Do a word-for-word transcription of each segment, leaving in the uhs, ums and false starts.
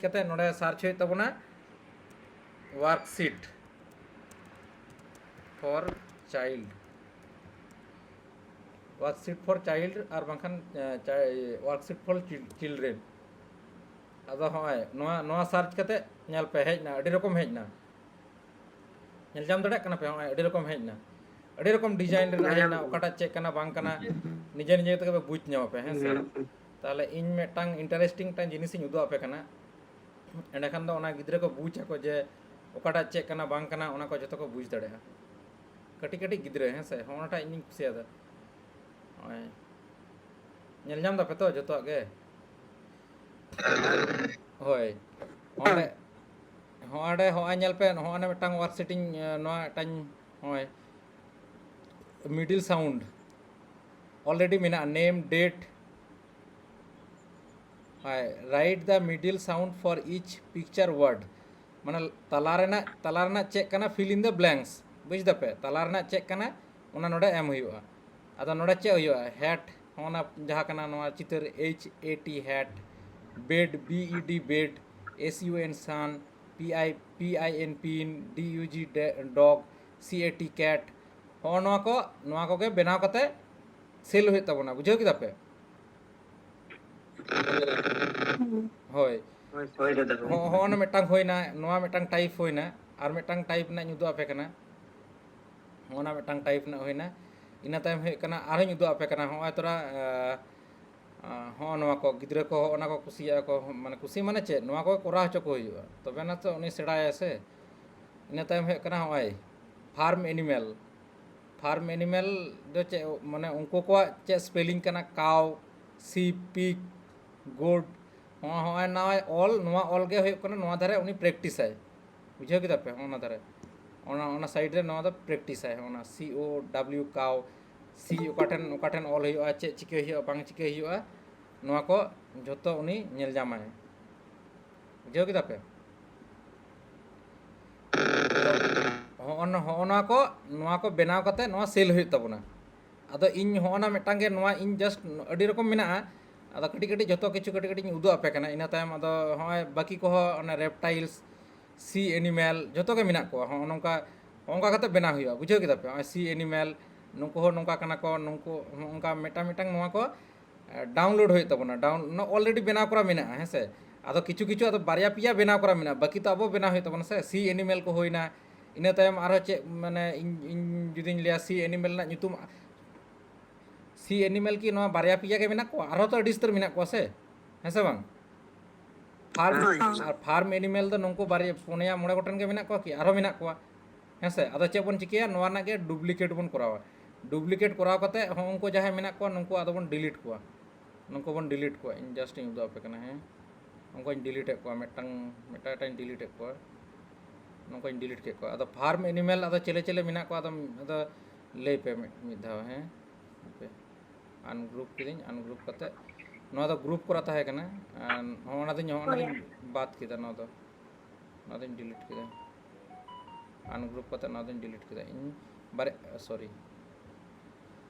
ᱠᱟᱛᱮ ᱱᱚᱰᱮ ᱥᱟᱨᱪ ᱦᱩᱭᱩᱜ ᱛᱟᱵᱚᱱᱟ worksheet for child, worksheet for child ᱟᱨ ᱵᱟᱝᱠᱷᱟᱱ worksheet for children᱾ ᱟᱫᱚ ᱦᱚᱸᱜᱼᱚᱭ ᱱᱚᱣᱟ ᱱᱚᱣᱟ ᱥᱟᱨᱪ ᱠᱟᱛᱮ ᱧᱮᱞ ᱯᱮ, ᱦᱮᱡ ᱮᱱᱟ, ᱟᱹᱰᱤ ᱨᱚᱠᱚᱢ ᱦᱮᱡ ᱮᱱᱟ᱾ ᱧᱮᱞ ᱧᱟᱢ ᱫᱟᱲᱮᱭᱟᱜ ᱠᱟᱱᱟ ᱯᱮ? ᱦᱚᱸᱜᱼᱚᱭ ᱟᱹᱰᱤ ᱨᱚᱠᱚᱢ ᱦᱮᱡ ᱮᱱᱟ, ᱟᱹᱰᱤ ᱨᱚᱠᱚᱢ ᱰᱤᱡᱟᱭᱤᱱ ᱨᱮᱱᱟᱜ ᱦᱮᱡ ᱮᱱᱟ᱾ ᱚᱠᱟᱴᱟᱜ ᱪᱮᱫ ᱠᱟᱱᱟ ᱵᱟᱝ ᱠᱟᱱᱟ ᱱᱤᱡᱮ ᱱᱤᱡᱮ ᱛᱮᱜᱮ ᱯᱮ ᱵᱩᱡᱽ ᱧᱟᱢ ᱟᱯᱮ, ᱦᱮᱸ ᱥᱮ? ᱛᱟᱦᱚᱞᱮ ᱤᱧ ᱢᱤᱫᱴᱟᱝ ᱤᱱᱴᱟᱨᱮᱥᱴᱤᱝ ᱢᱤᱫᱴᱟᱝ ᱡᱤᱱᱤᱥᱤᱧ ᱩᱫᱩᱜ ᱟᱯᱮ ᱠᱟᱱᱟ᱾ ᱮᱸᱰᱮᱠᱷᱟᱱ ᱫᱚ ᱚᱱᱟ ᱜᱤᱫᱽᱨᱟᱹ ᱠᱚ ᱵᱩᱡᱽ ᱟᱠᱚ ᱡᱮ ᱚᱠᱟᱴᱟᱜ ᱪᱮᱫ ᱠᱟᱱᱟ ᱵᱟᱝ ᱠᱟᱱᱟ, ᱚᱱᱟ ᱠᱚ ᱡᱚᱛᱚ ᱠᱚ ᱵᱩᱡᱽ ᱫᱟᱲᱮᱭᱟᱜᱼᱟ᱾ ᱠᱟᱹᱴᱤᱡ ᱠᱟᱹᱴᱤᱡ ᱜᱤᱫᱽᱨᱟᱹ, ᱦᱮᱸ ᱥᱮ? ᱦᱚᱸᱜᱼᱚ ᱱᱟᱴᱟᱜ ᱤᱧᱤᱧ ᱠᱩᱥᱤᱭᱟᱫᱟ᱾ ᱱᱚᱜᱼᱚᱭ ᱧᱮᱞ ᱧᱟᱢ ᱫᱟᱯᱮ ᱛᱚ ᱡᱚᱛᱚᱣᱟᱜ ᱜᱮ? ᱦᱳᱭ, ᱦᱚᱸᱰᱮ ᱦᱚᱸᱰᱮ ᱦᱚᱸᱜᱼᱚᱭ ᱧᱮᱞ ᱯᱮ, ᱦᱚᱸᱜᱼᱚᱭ ᱢᱤᱫᱴᱟᱝ worksheet ᱤᱧ ᱱᱚᱣᱟ ᱢᱤᱫᱴᱟᱝ ᱱᱚᱜᱼᱚᱭ middle sound already ᱢᱮᱱᱟᱜᱼᱟ, name, date, ᱦᱳᱭ, write the middle sound for each picture word, ᱢᱟᱱᱮ ᱛᱟᱞᱟ ᱨᱮᱱᱟᱜ ᱛᱟᱞᱟ ᱨᱮᱱᱟᱜ ᱪᱮᱫ ᱠᱟᱱᱟ, fill in the blanks, ᱵᱩᱡᱽ ᱫᱟᱯᱮ? ᱛᱟᱞᱟ ᱨᱮᱱᱟᱜ ᱪᱮᱫ ᱠᱟᱱᱟ ᱚᱱᱟ ᱱᱚᱰᱮ ᱮᱢ ᱦᱩᱭᱩᱜᱼᱟ᱾ ᱟᱫᱚ ᱱᱚᱰᱮ ᱪᱮᱫ ᱦᱩᱭᱩᱜᱼᱟ? hat, ᱚᱱᱟ ᱡᱟᱦᱟᱸ ᱠᱟᱱᱟ ᱱᱚᱣᱟ ᱪᱤᱛᱟᱹᱨ, H A T, hat, bed, B E D, bed, S U N, sun, P I P I N, pin, D U G, dog, C A T, cat, ᱦᱚᱸᱜᱼᱚ ᱱᱚᱣᱟ ᱠᱚ, ᱱᱚᱣᱟ ᱠᱚᱜᱮ ᱵᱮᱱᱟᱣ ᱠᱟᱛᱮ ᱥᱮᱞ ᱦᱩᱭᱩᱜ ᱛᱟᱵᱚᱱᱟ᱾ ᱵᱩᱡᱷᱟᱹᱣ ᱠᱮᱫᱟ ᱯᱮ? ᱦᱳᱭ᱾ ᱦᱳᱭ, ᱦᱳᱭ ᱫᱟᱫᱟ, ᱦᱳᱭ᱾ ᱦᱚᱸ-, ᱦᱚᱸᱜᱼᱚ ᱱᱟ ᱢᱤᱫᱴᱟᱝ ᱦᱩᱭᱱᱟ, ᱱᱚᱣᱟ ᱢᱤᱫᱴᱟᱝ ᱴᱟᱭᱤᱯ ᱦᱩᱭᱱᱟ, ᱟᱨ ᱢᱤᱫᱴᱟᱝ ᱴᱟᱭᱤᱯ ᱨᱮᱱᱟᱜ ᱤᱧ ᱩᱫᱩᱜ ᱟᱯᱮ ᱠᱟᱱᱟ᱾ ᱦᱚᱸᱜᱼᱚ ᱱᱟ ᱢᱤᱫᱴᱟᱝ ᱴᱟᱭᱤᱯ ᱨᱮᱱᱟᱜ ᱦᱩᱭᱱᱟ᱾ ᱤᱱᱟᱹ ᱛᱟᱭᱚᱢ ᱦᱩᱭᱩᱜ ᱠᱟᱱᱟ, ᱟᱨᱦᱚᱸᱧ ᱩᱫᱩᱜ ᱟᱯᱮ ᱠᱟᱱᱟ, ᱦᱚᱸᱜᱼᱚᱭ ᱛᱚᱨᱟ, ᱟᱸ, ᱟᱸ, ᱦᱚᱸᱜᱼᱚ ᱱᱚᱣᱟ ᱠᱚ ᱜᱤᱫᱽᱨᱟᱹ ᱠᱚ ᱦᱚᱸᱜᱼᱚ ᱱᱟ ᱠᱚ ᱠᱩᱥᱤᱭᱟᱜᱼᱟ ᱠᱚ, ᱢᱟᱱᱮ ᱠᱩᱥᱤ ᱢᱟᱱᱮ ᱪᱮᱫ? ᱱᱚᱣᱟ ᱠᱚ ᱠᱚᱨᱟᱣ ᱦᱚᱪᱚ ᱠᱚ ᱦᱩᱭᱩᱜᱼᱟ, ᱛᱚᱵᱮ ᱱᱟ ᱛᱚ ᱩᱱᱤ ᱥᱮᱬᱟᱭᱟᱭ ᱥᱮ᱾ ᱤᱱᱟᱹ ᱛᱟᱭᱚᱢ ᱦᱩᱭᱩᱜ ᱠᱟᱱᱟ ᱦᱚᱸᱜᱼᱚᱭ farm animal᱾ Farm animal ᱫᱚ ᱪᱮᱫ, ᱢᱟᱱᱮ ᱩᱱᱠᱩ ᱠᱚᱣᱟᱜ ᱪᱮᱫ spelling ᱠᱟᱱᱟ? cow, sheep, pig, goat᱾ ᱦᱚᱸ-, ᱦᱚᱸᱜᱼᱚᱭ ᱱᱚᱣᱟ ᱚᱞ, ᱱᱚᱣᱟ ᱚᱞ ᱜᱮ ᱦᱩᱭᱩᱜ ᱠᱟᱱᱟ, ᱱᱚᱣᱟ ᱫᱷᱟᱨᱮ ᱩᱱᱤ practice ᱟᱭ᱾ ᱵᱩᱡᱷᱟᱹᱣ ᱠᱮᱫᱟ ᱯᱮ? ᱚᱱᱟ ᱫᱷᱟᱨᱮ, ᱚᱱᱟ, ᱚᱱᱟ side ᱨᱮ ᱱᱚᱣᱟ ᱫᱚ practice ᱟᱭ᱾ ᱚᱱᱟ C O W, cow, C ᱚᱠᱟ ᱴᱷᱮᱱ, ᱚᱠᱟ ᱴᱷᱮᱱ ᱚᱞ ᱦᱩᱭᱩᱜᱼᱟ, ᱪᱮᱫ ᱪᱤᱠᱟᱹᱭ ᱦᱩᱭᱩᱜᱼᱟ, ᱵᱟᱝ ᱪᱤᱠᱟᱹᱭ ᱦᱩᱭᱩᱜᱼᱟ, ᱱᱚᱣᱟ ᱠᱚ ᱡᱷᱚᱛᱚ ᱩᱱᱤ ᱧᱮᱞ ᱧᱟᱢᱟᱭ᱾ ᱵᱩᱡᱷᱟᱹᱣ ᱠᱮᱫᱟ ᱯᱮ? ᱦᱚᱸᱜᱼᱚ ᱱᱚ-, ᱦᱚᱸᱜᱼᱚ ᱱᱚᱣᱟ ᱠᱚ, ᱱᱚᱣᱟ ᱠᱚ ᱵᱮᱱᱟᱣ ᱠᱟᱛᱮ ᱱᱚᱣᱟ ᱥᱮᱞ ᱦᱩᱭᱩᱜ ᱛᱟᱵᱚᱱᱟ᱾ ᱟᱫᱚ ᱤᱧ ᱦᱚᱸᱜᱼᱚ ᱱᱟ ᱢᱤᱫᱴᱟᱝ ᱜᱮ, ᱱᱚᱣᱟ ᱤᱧ just ᱟᱹᱰᱤ ᱨᱚᱠᱚᱢ ᱢᱮᱱᱟᱜᱼᱟ, ᱟᱫᱚ ᱠᱟᱹᱴᱤᱡ ᱠᱟᱹᱴᱤᱡ ᱡᱷᱚᱛᱚ ᱠᱤᱪᱷᱩ ᱠᱟᱹᱴᱤᱡ ᱠᱟᱹᱴᱤᱡ ᱤᱧ ᱩᱫᱩᱜ ᱟᱯᱮ ᱠᱟᱱᱟ᱾ ᱤᱱᱟᱹ ᱛᱟᱭᱚᱢ ᱟᱫᱚ ᱦᱚᱸᱜᱼᱚᱭ ᱵᱟᱹᱠᱤ ᱠᱚᱦᱚᱸ ᱚᱱᱮ reptiles, sea animal, ᱡᱷᱚᱛᱚ ᱜᱮ ᱢᱮᱱᱟᱜ ᱠᱚᱣᱟ᱾ ᱦᱚᱸᱜᱼᱚ ᱱᱚᱝᱠᱟ, ᱚᱱᱠᱟ ᱠᱟᱛᱮ ᱵᱮᱱᱟᱣ ᱦᱩᱭᱩᱜᱼᱟ, ᱵᱩᱡᱷᱟᱹᱣ ᱠᱮᱫᱟ ᱯᱮ? ᱦᱚᱸᱜᱼᱚᱭ sea animal, ᱱᱩᱠᱩ ᱦᱚᱸ ᱱᱚᱝᱠᱟ ᱠᱟᱱᱟ ᱠᱚ, ᱱᱩᱠᱩ ᱦᱚᱸ ᱚᱱᱠᱟ ᱢᱤᱫᱴᱟᱝ ᱢᱤᱫᱴᱟᱝ ᱱᱚᱣᱟ ᱠᱚ download ᱦᱩᱭᱩᱜ ᱛᱟᱵᱚᱱᱟ᱾ Down already ᱵᱮᱱᱟᱣ ᱠᱚᱨᱟ ᱢᱮᱱᱟᱜᱼᱟ, ᱦᱮᱸ ᱥᱮ? ᱟᱫᱚ ᱠᱤᱪᱷᱩ ᱠᱤᱪᱷᱩ ᱟᱫᱚ ᱵᱟᱨᱭᱟ ᱯᱮᱭᱟ ᱵᱮᱱᱟᱣ ᱠᱚᱨᱟ ᱢᱮᱱᱟᱜᱼᱟ, ᱵᱟᱹᱠᱤ ᱛᱚ ᱟᱵᱚ ᱵᱮᱱᱟᱣ ᱦᱩᱭᱩᱜ ᱛᱟᱵᱚᱱᱟ ᱥᱮ᱾ Sea animal ᱠᱚ ᱦᱩᱭᱱᱟ, ᱤᱱᱟᱹ ᱛᱟᱭᱚᱢ ᱟᱨᱦᱚᱸ ᱪᱮᱫ, ᱢᱟᱱᱮ ᱤᱧ, ᱤᱧ ᱡᱩᱫᱤᱧ ᱞᱟᱹᱭᱟ sea animal ᱨᱮᱱᱟᱜ ᱧᱩᱛᱩᱢ, sea animal ᱠᱤ ᱱᱚᱣᱟ ᱵᱟᱨᱭᱟ ᱯᱮᱭᱟ ᱜᱮ ᱢᱮᱱᱟᱜ ᱠᱚᱣᱟ? ᱟᱨᱦᱚᱸ ᱛᱚ ᱟᱹᱰᱤ ᱩᱥᱛᱟᱹᱨ ᱢᱮᱱᱟᱜ ᱠᱚᱣᱟ ᱥᱮ, ᱦᱮᱸ ᱥᱮ ᱵᱟᱝ? ᱯᱷᱟᱨᱢ, ᱦᱳᱭ᱾ ᱟᱨ farm animal ᱫᱚ ᱱᱩᱠᱩ ᱵᱟᱨᱭᱟ, ᱯᱩᱱᱭᱟ, ᱢᱚᱬᱮ ᱜᱚᱴᱮᱱ ᱜᱮ ᱢᱮᱱᱟᱜ ᱠᱚᱣᱟ ᱠᱤ? ᱟᱨᱦᱚᱸ ᱢᱮᱱᱟᱜ ᱠᱚᱣᱟ, ᱦᱮᱸ ᱥᱮ? ᱟᱫᱚ ᱪᱮᱫ ᱵᱚᱱ ᱪᱤᱠᱟᱹᱭᱟ? ᱱᱚᱣᱟ ᱨᱮᱱᱟᱜ ᱜᱮ duplicate ᱵᱚᱱ ᱠᱚᱨᱟᱣᱟ᱾ Duplicate ᱠᱚᱨᱟᱣ ᱠᱟᱛᱮ ᱦᱚᱸ ᱩᱱᱠᱩ ᱡᱟᱦᱟᱸᱭ ᱢᱮᱱᱟᱜ ᱠᱚᱣᱟ, ᱱᱩᱠᱩ ᱟᱫᱚ ᱵᱚᱱ delete ᱠᱚᱣᱟ᱾ ᱱᱩᱠᱩ ᱵᱚᱱ delete ᱠᱚᱣᱟ᱾ ᱤᱧ just ᱤᱧ ᱩᱫᱩᱜ ᱟᱯᱮ ᱠᱟᱱᱟ, ᱦᱮᱸ? ᱩᱱᱠᱩᱧ delete ᱮᱫ ᱠᱚᱣᱟ, ᱢᱤᱫᱴᱟᱝ, ᱢᱤᱫᱴᱟᱝ ᱢᱤᱫᱴᱟᱝ delete ᱮᱫ ᱠᱚᱣᱟ᱾ ᱱᱩᱠᱩᱧ delete ᱠᱮᱫ ᱠᱚᱣᱟ᱾ ᱟᱫᱚ farm animal ᱟᱫᱚ ᱪᱮᱞᱮ ᱪᱮᱞᱮ ᱢᱮᱱᱟᱜ ᱠᱚᱣᱟ, ᱟᱫᱚ, ᱟᱫᱚ ᱞᱟᱹᱭ ᱯᱮ ᱢᱤᱫ, ᱢᱤᱫ ᱫᱷᱟᱣ, ᱦᱮᱸ? ᱦᱟᱯᱮ᱾ Ungroup ᱠᱤᱫᱟᱹᱧ, ungroup ᱠᱟᱛᱮ ᱱᱚᱣᱟ ᱫᱚ group ᱠᱚᱨᱟ ᱛᱟᱦᱮᱸ ᱠᱟᱱᱟ᱾ ᱟᱨ ᱦᱚᱸᱜᱼᱚ ᱱᱟ ᱫᱚᱧ, ᱦᱚᱸᱜᱼᱚ ᱱᱟ ᱫᱚᱧ ᱵᱟᱫ ᱠᱮᱫᱟ, ᱱᱚᱣᱟ ᱫᱚ, ᱱᱚᱣᱟ ᱫᱚᱧ delete ᱠᱮᱫᱟ᱾ Ungroup ᱠᱟᱛᱮ ᱱᱚᱣᱟ ᱫᱚᱧ delete ᱠᱮᱫᱟ᱾ ᱤᱧ ᱵᱟᱨᱮ, sorry᱾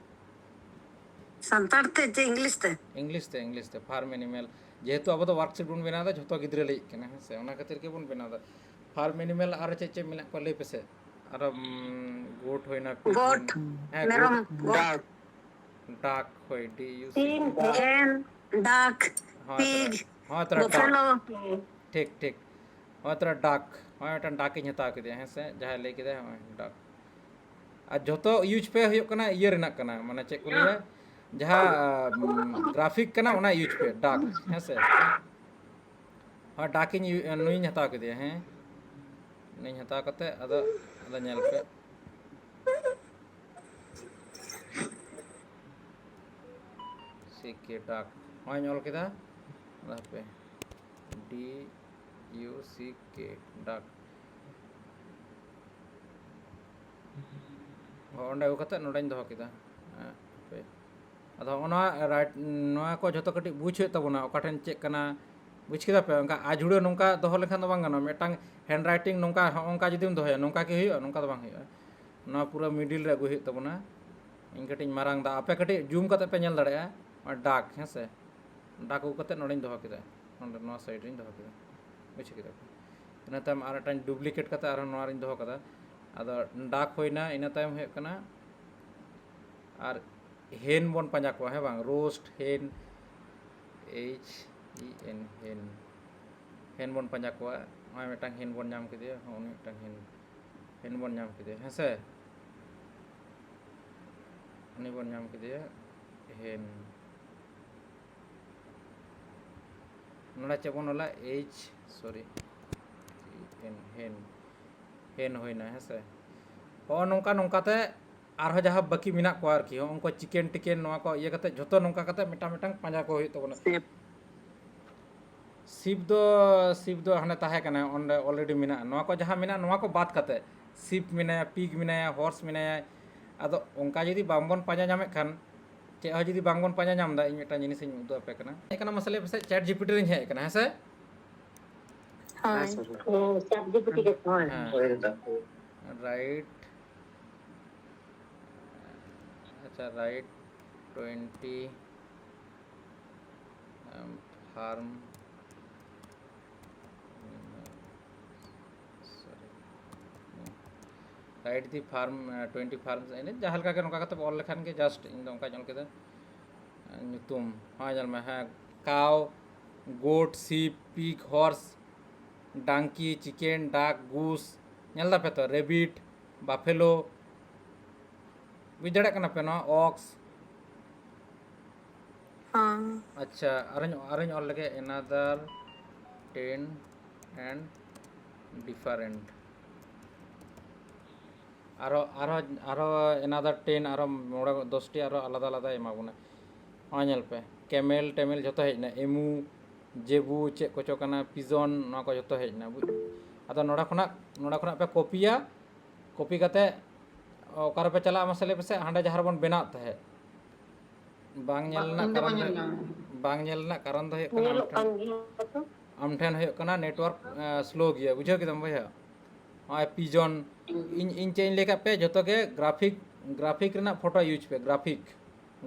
ᱥᱟᱱᱛᱟᱲ ᱛᱮ ᱪᱮ ᱤᱝᱞᱤᱥ ᱛᱮ? English ᱛᱮ, English ᱛᱮ, farm animal᱾ ᱡᱮᱦᱮᱛᱩ ᱟᱵᱚ ᱫᱚ worksheet ᱵᱚᱱ ᱵᱮᱱᱟᱣ ᱮᱫᱟ, ᱡᱷᱚᱛᱚ ᱜᱤᱫᱽᱨᱟᱹ ᱞᱟᱹᱜᱤᱫ ᱠᱟᱱᱟ, ᱦᱮᱸ ᱥᱮ? ᱚᱱᱟ ᱠᱷᱟᱹᱛᱤᱨ ᱜᱮᱵᱚᱱ ᱵᱮᱱᱟᱣ ᱮᱫᱟ᱾ Farm animal ᱟᱨ ᱪᱮᱫ ᱪᱮᱫ ᱢᱮᱱᱟᱜ ᱠᱚᱣᱟ ᱞᱟᱹᱭ ᱯᱮᱥᱮ? ᱟᱨᱚ, ᱩᱢ, goat ᱦᱩᱭᱱᱟ, pig ᱜᱚᱴ, ᱦᱩᱭᱱᱟ᱾ ᱦᱮᱸ, ᱢᱮᱨᱚᱢ, goat, ᱜᱚᱴ᱾ Duck᱾ Duck ᱦᱳᱭ, D U C K᱾ ᱦᱮᱱ, ᱰᱟᱠ, ᱦᱳᱭ, ᱯᱤᱜ, ᱛᱚᱨᱟ, ᱦᱳᱭ, ᱛᱚᱨᱟ, duck᱾ ᱵᱚᱯᱷᱮᱞᱳ᱾ ᱴᱷᱤᱠ, ᱴᱷᱤᱠ᱾ ᱦᱳᱭ, ᱛᱚᱨᱟ, duck᱾ ᱦᱳᱭ, ᱢᱤᱫᱴᱟᱝ duck ᱤᱧ ᱦᱟᱛᱟᱣ ᱠᱮᱫᱮᱭᱟ, ᱦᱮᱸ ᱥᱮ? ᱡᱟᱦᱟᱸᱭ ᱞᱟᱹᱭ ᱠᱮᱫᱟᱭ, ᱦᱳᱭ, duck᱾ ᱟᱨ ᱡᱷᱚᱛᱚ use ᱯᱮ ᱦᱩᱭᱩᱜ ᱠᱟᱱᱟ ᱤᱭᱟᱹ ᱨᱮᱱᱟᱜ ᱠᱟᱱᱟ, ᱢᱟᱱᱮ ᱪᱮᱫ ᱠᱚ ᱞᱟᱹᱭᱟ, ᱡᱟᱦᱟᱸ, ᱩᱢ, graphic ᱠᱟᱱᱟ, ᱚᱱᱟ use ᱯᱮ, duck, ᱦᱮᱸ ᱥᱮ? ᱦᱳᱭ, duck ᱤᱧ ᱤᱭᱩ-, ᱱᱩᱭᱤᱧ ᱦᱟᱛᱟᱣ ᱠᱮᱫᱮᱭᱟ, ᱦᱮᱸ᱾ ᱱᱩᱭᱤᱧ ᱦᱟᱛᱟᱣ ᱠᱟᱛᱮ ᱟᱫᱚ, ᱟᱫᱚ ᱧᱮᱞ ᱯᱮ᱾ C K duck᱾ ᱦᱚᱸᱜᱼᱚᱭ ᱤᱧ ᱚᱞ ᱠᱮᱫᱟ᱾ ᱟᱫᱚ ᱦᱟᱯᱮ᱾ D U C K, duck᱾ ᱦᱚᱸ, ᱚᱸᱰᱮ ᱟᱹᱜᱩ ᱠᱟᱛᱮ ᱱᱚᱸᱰᱮᱧ ᱫᱚᱦᱚ ᱠᱮᱫᱟ᱾ ᱦᱮᱸ, ᱦᱟᱯᱮ᱾ ᱟᱫᱚ ᱦᱚᱸᱜᱼᱚ ᱱᱚᱣᱟ right, ᱱᱚᱣᱟ ᱠᱚ ᱡᱷᱚᱛᱚ ᱠᱟᱹᱴᱤᱡ ᱵᱩᱡᱽ ᱦᱩᱭᱩᱜ ᱛᱟᱵᱚᱱᱟ, ᱚᱠᱟ ᱴᱷᱮᱱ ᱪᱮᱫ ᱠᱟᱱᱟ, ᱵᱩᱡᱽ ᱠᱮᱫᱟ ᱯᱮ? ᱚᱱᱠᱟ ᱟᱡᱷᱩᱲᱟᱹ ᱱᱚᱝᱠᱟ ᱫᱚᱦᱚ ᱞᱮᱠᱷᱟᱱ ᱫᱚ ᱵᱟᱝ ᱜᱟᱱᱚᱜᱼᱟ᱾ ᱢᱤᱫᱴᱟᱝ handwriting ᱱᱚᱝᱠᱟ, ᱦᱚᱸᱜᱼᱚ ᱱᱚᱝᱠᱟ ᱡᱩᱫᱤᱢ ᱫᱚᱦᱚᱭᱟ, ᱱᱚᱝᱠᱟ ᱠᱤ ᱦᱩᱭᱩᱜᱼᱟ? ᱱᱚᱝᱠᱟ ᱫᱚ ᱵᱟᱝ ᱦᱩᱭᱩᱜᱼᱟ᱾ ᱱᱚᱣᱟ ᱯᱩᱨᱟᱹ middle ᱨᱮ ᱟᱹᱜᱩᱭ ᱦᱩᱭᱩᱜ ᱛᱟᱵᱚᱱᱟ᱾ ᱤᱧ ᱠᱟᱹᱴᱤᱡ ᱤᱧ ᱢᱟᱨᱟᱝ ᱫᱟ, ᱟᱯᱮ ᱠᱟᱹᱴᱤᱡ zoom ᱠᱟᱛᱮ ᱯᱮ ᱧᱮᱞ ᱫᱟᱲᱮᱭᱟᱜᱼᱟ᱾ ᱱᱚᱣᱟ duck, ᱦᱮᱸ ᱥᱮ? ᱰᱟᱠ ᱟᱹᱜᱩ ᱠᱟᱛᱮ ᱱᱚᱰᱮᱧ ᱫᱚᱦᱚ ᱠᱮᱫᱟ, ᱱᱚᱰᱮ ᱱᱚᱣᱟ ᱥᱟᱭᱤᱰ ᱨᱤᱧ ᱫᱚᱦᱚ ᱠᱮᱫᱟ, ᱵᱩᱡᱷᱟᱹᱣ ᱠᱮᱫᱟ ᱯᱮ᱾ ᱤᱱᱟᱹ ᱛᱟᱭᱚᱢ ᱟᱨ ᱢᱤᱫᱴᱟᱝ ᱰᱩᱯᱞᱤᱠᱮᱴ ᱠᱟᱛᱮ ᱟᱨᱦᱚᱸ ᱱᱚᱣᱟ ᱨᱤᱧ ᱫᱚᱦᱚ ᱠᱟᱫᱟ᱾ ᱟᱫᱚ ᱰᱟᱠ ᱦᱩᱭᱱᱟ, ᱤᱱᱟᱹ ᱛᱟᱭᱚᱢ ᱦᱩᱭᱩᱜ ᱠᱟᱱᱟ ᱟᱨ ᱦᱮᱱ ᱵᱚᱱ ᱯᱟᱸᱡᱟ ᱠᱚᱣᱟ, ᱦᱮᱸ ᱵᱟᱝ? ᱨᱳᱥᱴ ᱦᱮᱱ, ᱮᱭᱤᱪ ᱤ ᱮᱱ, ᱦᱮᱱ, ᱦᱮᱱ ᱵᱚᱱ ᱯᱟᱸᱡᱟ ᱠᱚᱣᱟ᱾ ᱱᱚᱜᱼᱚᱭ ᱢᱤᱫᱴᱟᱝ ᱦᱮᱱ ᱵᱚᱱ ᱧᱟᱢ ᱠᱮᱫᱮᱭᱟ, ᱦᱚᱸ, ᱩᱱᱤ ᱢᱤᱫᱴᱟᱝ ᱦᱮᱱ, ᱦᱮᱱ ᱵᱚᱱ ᱧᱟᱢ ᱠᱮᱫᱮᱭᱟ, ᱦᱮᱸ ᱥᱮ? ᱩᱱᱤ ᱵᱚᱱ ᱧᱟᱢ ᱠᱮᱫᱮᱭᱟ, ᱦᱮᱱ᱾ ᱱᱚᱰᱮ ᱪᱮᱫ ᱵᱚᱱ ᱚᱞᱟ? ᱮᱭᱤᱪ, ᱥᱚᱨᱤ, ᱮᱱ, ᱦᱮᱱ, ᱦᱮᱱ ᱦᱩᱭᱱᱟ, ᱦᱮᱸ ᱥᱮ? ᱦᱚᱸᱜᱼᱚ ᱱᱚᱝᱠᱟ, ᱱᱚᱝᱠᱟᱛᱮ ᱟᱨᱦᱚᱸ ᱡᱟᱦᱟᱸ ᱵᱟᱹᱠᱤ ᱢᱮᱱᱟᱜ ᱠᱚᱣᱟ ᱟᱨᱠᱤ, ᱦᱚᱸᱜᱼᱚ ᱩᱱᱠᱩ ᱪᱤᱠᱮᱱ ᱴᱤᱠᱮᱱ, ᱱᱚᱣᱟ ᱠᱚ ᱤᱭᱟᱹ ᱠᱟᱛᱮ ᱡᱷᱚᱛᱚ ᱱᱚᱝᱠᱟ ᱠᱟᱛᱮ ᱢᱤᱫᱴᱟᱝ, ᱢᱤᱫᱴᱟᱝ ᱯᱟᱸᱡᱟ ᱠᱚ ᱦᱩᱭᱩᱜ ᱛᱟᱵᱚᱱᱟ᱾ ᱥᱤᱯ᱾ ᱥᱤᱯ ᱫᱚ, ᱥᱤᱯ ᱫᱚ ᱦᱟᱱᱮ ᱛᱟᱦᱮᱸ ᱠᱟᱱᱟ, ᱚᱸᱰᱮ already ᱢᱮᱱᱟᱜᱼᱟ᱾ ᱱᱚᱣᱟ ᱠᱚ ᱡᱟᱦᱟᱸ ᱢᱮᱱᱟᱜᱼᱟ, ᱱᱚᱣᱟ ᱠᱚ ᱵᱟᱫ ᱠᱟᱛᱮ, ᱥᱤᱯ ᱢᱮᱱᱟᱭᱟ, ᱯᱤᱜᱽ ᱢᱮᱱᱟᱭᱟ, ᱦᱚᱨᱥ ᱢᱮᱱᱟᱭᱟ᱾ ᱟᱫᱚ ᱚᱱᱠᱟ ᱡᱩᱫᱤ ᱵᱟᱝᱵᱚᱱ ᱯᱟᱸᱡᱟ ᱧᱟᱢᱮᱫ ᱠᱷᱟᱱ, ᱪᱮᱫ ᱦᱚᱸ ᱡᱩᱫᱤ ᱵᱟᱝᱵᱚᱱ ᱯᱟᱸᱡᱟ ᱧᱟᱢ ᱮᱫᱟ, ᱤᱧ ᱢᱤᱫᱴᱟᱝ ᱡᱤᱱᱤᱥᱤᱧ ᱩᱫᱩᱜ ᱟᱯᱮ ᱠᱟᱱᱟ᱾ ᱦᱮᱡ ᱠᱟᱱᱟ, ᱢᱟᱥᱮ ᱞᱟᱹᱭ ᱯᱮᱥᱮ, ᱪᱮᱴ ᱡᱤᱯᱤᱴᱤ ᱨᱤᱧ ᱦᱮᱡ ᱠᱟᱱᱟ, ᱦᱮᱸ ᱥᱮ? ᱦᱳᱭ᱾ ᱦᱮᱸ, ᱪᱮᱴ ᱡᱤᱯᱤᱴᱤ ᱜᱮ᱾ ᱦᱳᱭ᱾ ᱦᱮᱸ᱾ ᱦᱳᱭ, ᱫᱟ᱾ ᱨᱟᱭᱤᱴ, ᱟᱪᱪᱷᱟ, ᱨᱟᱭᱤᱴ ᱴᱩᱭᱮᱱᱴᱤ, ᱟᱢ, ᱯᱷᱟᱨᱢ, ᱥᱚᱨᱤ, ᱨᱟᱭᱤᱴ ᱫᱤ ᱯᱷᱟᱨᱢ, ᱴᱩᱭᱮᱱᱴᱤ ᱯᱷᱟᱨᱢ, ᱡᱟᱦᱟᱸ ᱞᱮᱠᱟ ᱜᱮ ᱱᱚᱝᱠᱟ ᱠᱟᱛᱮ ᱚᱞ ᱞᱮᱠᱷᱟᱱ ᱜᱮ, just ᱤᱧ ᱫᱚ ᱚᱱᱠᱟᱧ ᱚᱞ ᱠᱮᱫᱟ᱾ ᱧᱩᱛᱩᱢ, ᱦᱚᱸ, ᱧᱮᱞ ᱢᱮ, ᱦᱮᱸ, ᱠᱟᱣ, ᱜᱳᱴ, ᱥᱤᱯ, ᱯᱤᱜᱽ, ᱦᱚᱨᱥ, ᱰᱟᱝᱠᱤ, ᱪᱤᱠᱮᱱ, ᱰᱟᱠ, ᱜᱩᱥ, ᱧᱮᱞ ᱫᱟᱯᱮ ᱛᱚ, ᱨᱮᱵᱤᱴ, ᱵᱟᱯᱷᱮᱞᱳ, ᱵᱩᱡᱽ ᱫᱟᱲᱮᱭᱟᱜ ᱠᱟᱱᱟ ᱯᱮ ᱱᱚᱣᱟ? ᱚᱠᱥ᱾ ᱦᱮᱸ᱾ ᱟᱪᱪᱷᱟ, ᱟᱨᱚᱧ, ᱟᱨᱚᱧ ᱚᱞ ᱞᱮᱜᱮ, another ten and different᱾ ᱟᱨᱚ, ᱟᱨᱚ, ᱟᱨᱚ another ten, ᱟᱨᱚ ᱢᱚᱬᱮ, ᱫᱚᱥᱴᱤ ᱟᱨᱚ ᱟᱞᱟᱫᱟ ᱟᱞᱟᱫᱟᱭ ᱮᱢᱟ ᱵᱚᱱᱟ᱾ ᱱᱚᱜᱼᱚᱭ ᱧᱮᱞ ᱯᱮ, ᱠᱮᱢᱮᱞ ᱴᱮᱢᱮᱞ ᱡᱷᱚᱛᱚ ᱦᱮᱡ ᱮᱱᱟ, ᱮᱢᱩ, ᱡᱮᱵᱩ, ᱪᱮᱫ ᱠᱚᱪᱚ ᱠᱟᱱᱟ, ᱯᱤᱡᱚᱱ, ᱱᱚᱣᱟ ᱠᱚ ᱡᱷᱚᱛᱚ ᱦᱮᱡ ᱮᱱᱟ, ᱵᱩᱡᱽ? ᱟᱫᱚ ᱱᱚᱰᱮ ᱠᱷᱚᱱᱟᱜ, ᱱᱚᱰᱮ ᱠᱷᱚᱱᱟᱜ ᱯᱮ ᱠᱚᱯᱤᱭᱟ, ᱠᱚᱯᱤ ᱠᱟᱛᱮ ᱚᱠᱟ ᱨᱮᱯᱮ ᱪᱟᱞᱟᱜᱼᱟ ᱢᱟᱥᱮ ᱞᱟᱹᱭ ᱯᱮᱥᱮ? ᱦᱟᱸᱰᱮ ᱡᱟᱦᱟᱸ ᱨᱮᱵᱚᱱ ᱵᱮᱱᱟᱣᱮᱫ ᱛᱟᱦᱮᱸᱫ, ᱵᱟᱝ ᱧᱮᱞ ᱵᱟᱝ, ᱨᱮᱱᱟᱜ ᱩᱱ ᱫᱚ ᱠᱟᱨᱚᱱ ᱵᱟᱝ ᱫᱚ, ᱧᱮᱞ ᱧᱟᱢᱚᱜᱼᱟ᱾ ᱵᱟᱝ ᱧᱮᱞ ᱨᱮᱱᱟᱜ ᱠᱟᱨᱚᱱ ᱫᱚ ᱦᱩᱭᱩᱜ ᱠᱟᱱᱟ, ᱧᱮᱞᱚᱜ ᱟᱢ ᱴᱷᱮᱱ, ᱠᱟᱱ ᱜᱮᱭᱟ ᱛᱚ᱾ ᱟᱢ ᱴᱷᱮᱱ ᱦᱩᱭᱩᱜ ᱠᱟᱱᱟ network, ᱮ, slow ᱜᱮᱭᱟ, ᱵᱩᱡᱷᱟᱹᱣ ᱠᱮᱫᱟᱢ ᱵᱚᱭᱦᱟ? ᱱᱚᱜᱼᱚᱭ ᱯᱤᱡᱚᱱ, ᱦᱩᱸ᱾ ᱤᱧ, ᱤᱧ ᱪᱮᱫ ᱤᱧ ᱞᱟᱹᱭ ᱠᱟᱫ ᱯᱮ, ᱡᱷᱚᱛᱚ ᱜᱮ graphic, graphic ᱨᱮᱱᱟᱜ photo use ᱯᱮ, graphic,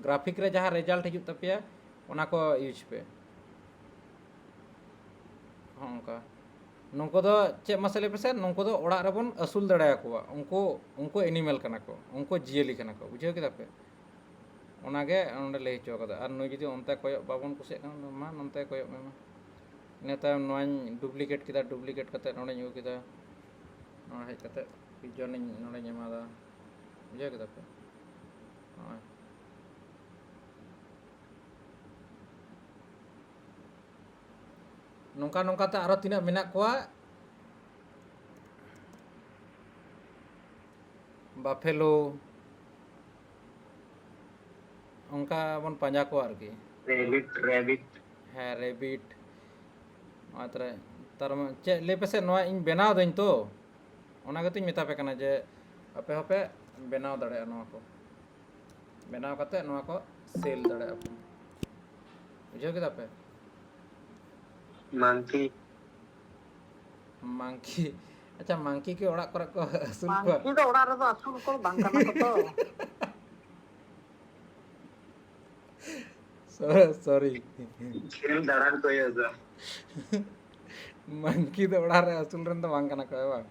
graphic ᱨᱮ ᱡᱟᱦᱟᱸ result ᱦᱤᱡᱩᱜ ᱛᱟᱯᱮᱭᱟ, ᱚᱱᱟ ᱠᱚ ᱤᱭᱩᱡᱽ ᱯᱮ᱾ ᱦᱚᱸᱜᱼᱚ ᱱᱚᱝᱠᱟ᱾ ᱱᱩᱠᱩ ᱫᱚ ᱪᱮᱫ ᱢᱟᱥᱮ ᱞᱟᱹᱭ ᱯᱮᱥᱮ, ᱱᱩᱠᱩ ᱫᱚ ᱚᱲᱟᱜ ᱨᱮᱵᱚᱱ ᱟᱹᱥᱩᱞ ᱫᱟᱲᱮᱭᱟᱠᱚᱣᱟ, ᱩᱱᱠᱩ, ᱩᱱᱠᱩ ᱮᱱᱤᱢᱮᱞ ᱠᱟᱱᱟ ᱠᱚ, ᱩᱱᱠᱩ ᱡᱤᱭᱟᱹᱞᱤ ᱠᱟᱱᱟ ᱠᱚ, ᱵᱩᱡᱷᱟᱹᱣ ᱠᱮᱫᱟ ᱯᱮ? ᱚᱱᱟᱜᱮ ᱱᱚᱸᱰᱮ ᱞᱟᱹᱭ ᱦᱚᱪᱚ ᱠᱟᱫᱟ᱾ ᱟᱨ ᱱᱩᱭ ᱡᱩᱫᱤ ᱚᱱᱛᱮ ᱠᱚᱭᱚᱜ ᱵᱟᱵᱚᱱ ᱠᱩᱥᱤᱭᱟᱜ ᱠᱟᱱᱟ, ᱢᱟ ᱱᱚᱱᱛᱮ ᱠᱚᱭᱚᱜ ᱢᱮ ᱢᱟ᱾ ᱤᱱᱟᱹ ᱛᱟᱭᱚᱢ ᱱᱚᱣᱟᱧ ᱰᱩᱯᱞᱤᱠᱮᱴ ᱠᱮᱫᱟ, ᱰᱩᱯᱞᱤᱠᱮᱴ ᱠᱟᱛᱮ ᱱᱚᱸᱰᱮᱧ ᱟᱹᱜᱩ ᱠᱮᱫᱟ, ᱱᱚᱣᱟ ᱦᱮᱡ ᱠᱟᱛᱮ ᱯᱤᱡᱚᱱᱤᱧ ᱱᱚᱸᱰᱮᱧ ᱮᱢᱟᱫᱟ, ᱵᱩᱡᱷᱟᱹᱣ ᱠᱮᱫᱟ ᱯᱮ? ᱱᱚᱜᱼᱚᱭ᱾ ᱱᱚᱝᱠᱟ ᱱᱚᱝᱠᱟᱛᱮ ᱟᱨᱚ ᱛᱤᱱᱟᱹᱜ ᱢᱮᱱᱟᱜ ᱠᱚᱣᱟ, ᱵᱟᱯᱷᱮᱞᱳ, ᱚᱱᱠᱟ ᱵᱚᱱ ᱯᱟᱸᱡᱟ ᱠᱚᱣᱟ ᱟᱨᱠᱤ᱾ ᱨᱮᱵᱤᱴ, ᱨᱮᱵᱤᱴ᱾ ᱦᱮᱸ, ᱨᱮᱵᱤᱴ᱾ ᱱᱚᱜᱼᱚᱭ ᱛᱟᱦᱞᱮ, ᱛᱟᱨ ᱢᱟᱱᱮ ᱪᱮᱫ ᱞᱟᱹᱭ ᱯᱮᱥᱮ, ᱱᱚᱣᱟ ᱤᱧ ᱵᱮᱱᱟᱣ ᱫᱟᱹᱧ ᱛᱚ, ᱚᱱᱟ ᱜᱮᱛᱚᱧ ᱢᱮᱛᱟ ᱯᱮ ᱠᱟᱱᱟ ᱡᱮ ᱟᱯᱮ ᱦᱚᱸᱯᱮ ᱵᱮᱱᱟᱣ ᱫᱟᱲᱮᱭᱟᱜᱼᱟ ᱱᱚᱣᱟ ᱠᱚ᱾ ᱵᱮᱱᱟᱣ ᱠᱟᱛᱮ ᱱᱚᱣᱟ ᱠᱚ ᱥᱮᱞ ᱫᱟᱲᱮᱭᱟᱜᱼᱟ ᱯᱮ᱾ ᱵᱩᱡᱷᱟᱹᱣ ᱠᱮᱫᱟ ᱯᱮ? ᱢᱟᱝᱠᱤ᱾ ᱢᱟᱝᱠᱤ? ᱟᱪᱪᱷᱟ, ᱢᱟᱝᱠᱤ ᱠᱤ ᱚᱲᱟᱜ ᱠᱚᱨᱮ ᱠᱚ ᱟᱹᱥᱩᱞ ᱠᱚᱣᱟ? ᱢᱟᱝᱠᱤ ᱫᱚ ᱚᱲᱟᱜ ᱨᱮᱫᱚ ᱟᱹᱥᱩᱞ ᱠᱚ ᱵᱟᱝ ᱠᱟᱱᱟ ᱠᱚ ᱛᱚ᱾ ᱥᱚ-, ᱥᱚᱨᱤ᱾ ᱠᱷᱮᱞ ᱫᱟᱬᱟᱱ ᱠᱚ ᱦᱩᱭᱩᱜᱼᱟ ᱛᱚ᱾ ᱢᱟᱝᱠᱤ ᱫᱚ ᱚᱲᱟᱜ ᱨᱮ ᱟᱹᱥᱩᱞ ᱨᱮᱱ ᱫᱚ ᱵᱟᱝ ᱠᱟᱱᱟ ᱠᱚ, ᱦᱮᱸ ᱵᱟᱝ?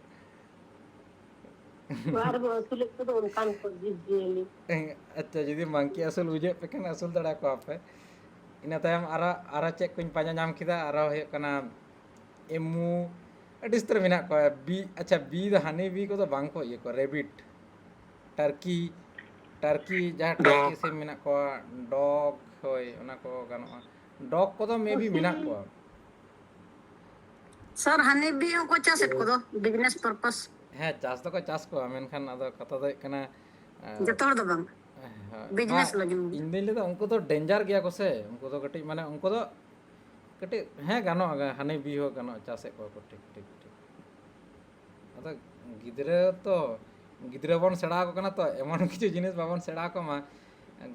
ᱚᱲᱟᱜ ᱨᱮᱵᱚ ᱟᱹᱥᱩᱞᱮᱫ ᱠᱚᱫᱚ ᱚᱱᱠᱟᱱ ᱠᱚ ᱡᱤᱵᱽ ᱡᱤᱭᱟᱹᱞᱤ᱾ ᱟᱪᱪᱷᱟ, ᱡᱩᱫᱤ ᱢᱟᱝᱠᱤ ᱟᱹᱥᱩᱞ ᱵᱩᱡᱷᱟᱹᱣᱮᱫ ᱯᱮ ᱠᱷᱟᱱ, ᱟᱹᱥᱩᱞ ᱫᱟᱲᱮᱭᱟᱠᱚᱣᱟ ᱯᱮ᱾ ᱤᱱᱟᱹ ᱛᱟᱭᱚᱢ ᱟᱨᱚ, ᱟᱨᱚ ᱪᱮᱫ ᱠᱚᱧ ᱯᱟᱸᱡᱟ ᱧᱟᱢ ᱠᱮᱫᱟ, ᱟᱨᱚ ᱦᱩᱭᱩᱜ ᱠᱟᱱᱟ ᱮᱢᱩ, ᱟᱹᱰᱤ ᱩᱥᱛᱟᱹᱨ ᱢᱮᱱᱟᱜ ᱠᱚᱣᱟ᱾ ᱵᱤ, ᱟᱪᱪᱷᱟ, ᱵᱤ ᱫᱚ, ᱦᱟᱱᱤ ᱵᱤ ᱠᱚᱫᱚ ᱵᱟᱝ ᱠᱚ ᱤᱭᱟᱹ ᱠᱚᱣᱟ, ᱨᱮᱵᱤᱴ, ᱴᱟᱨᱠᱤ, ᱴᱟᱨᱠᱤ, ᱡᱟᱦᱟᱸ ᱴᱟᱨᱠᱤ ᱰᱚᱜᱽ᱾ ᱥᱤᱢ ᱢᱮᱱᱟᱜ ᱠᱚᱣᱟ, ᱰᱚᱜᱽ, ᱦᱳᱭ, ᱚᱱᱟ ᱠᱚ ᱜᱟᱱᱚᱜᱼᱟ᱾ ᱰᱚᱜᱽ ᱠᱚᱫᱚ ᱢᱮ ᱵᱤ ᱯᱩᱥᱤ᱾ ᱢᱮᱱᱟᱜ ᱠᱚᱣᱟ᱾ ᱥᱟᱨ, ᱦᱟᱱᱤ ᱵᱤ ᱦᱚᱸᱠᱚ ᱪᱟᱥᱮᱫ ᱠᱚᱫᱚ, ᱵᱤᱡᱽᱱᱮᱥ ᱯᱟᱨᱯᱟᱥ᱾ ᱦᱮᱸ, ᱪᱟᱥ ᱫᱚᱠᱚ ᱪᱟᱥ ᱠᱚᱣᱟ, ᱢᱮᱱᱠᱷᱟᱱ ᱟᱫᱚ ᱠᱟᱛᱷᱟ ᱫᱚ ᱦᱩᱭᱩᱜ ᱠᱟᱱᱟ, ᱮᱸ, ᱡᱚᱛᱚ ᱦᱚᱲ ᱫᱚ ᱵᱟᱝ᱾ ᱦᱳᱭ᱾ ᱵᱤᱡᱽᱱᱮᱥ ᱵᱟᱝ, ᱞᱟᱹᱜᱤᱫ᱾ ᱤᱧ ᱫᱩᱧ ᱞᱟᱹᱭᱫᱟ ᱩᱱᱠᱩ ᱫᱚ ᱰᱮᱧᱡᱟᱨ ᱜᱮᱭᱟ ᱠᱚ ᱥᱮ, ᱩᱱᱠᱩ ᱫᱚ ᱠᱟᱹᱴᱤᱡ, ᱢᱟᱱᱮ, ᱩᱱᱠᱩ ᱫᱚ ᱠᱟᱹᱴᱤᱡ, ᱦᱮᱸ, ᱜᱟᱱᱚᱜᱼᱟ, ᱦᱟᱱᱤ ᱵᱤ ᱦᱚᱸ ᱜᱟᱱᱚᱜᱼᱟ, ᱪᱟᱥᱮᱫ ᱠᱚᱣᱟ ᱠᱚ, ᱴᱷᱤᱠ, ᱴᱷᱤᱠ, ᱴᱷᱤᱠ᱾ ᱟᱫᱚ ᱜᱤᱫᱽᱨᱟᱹ ᱛᱚ, ᱜᱤᱫᱽᱨᱟᱹ ᱵᱚᱱ ᱥᱮᱬᱟ ᱟᱠᱚ ᱠᱟᱱᱟ ᱛᱚ, ᱮᱢᱚᱱ ᱠᱤᱪᱷᱩ ᱡᱤᱱᱤᱥ ᱵᱟᱵᱚᱱ ᱥᱮᱬᱟ ᱟᱠᱚ ᱢᱟ,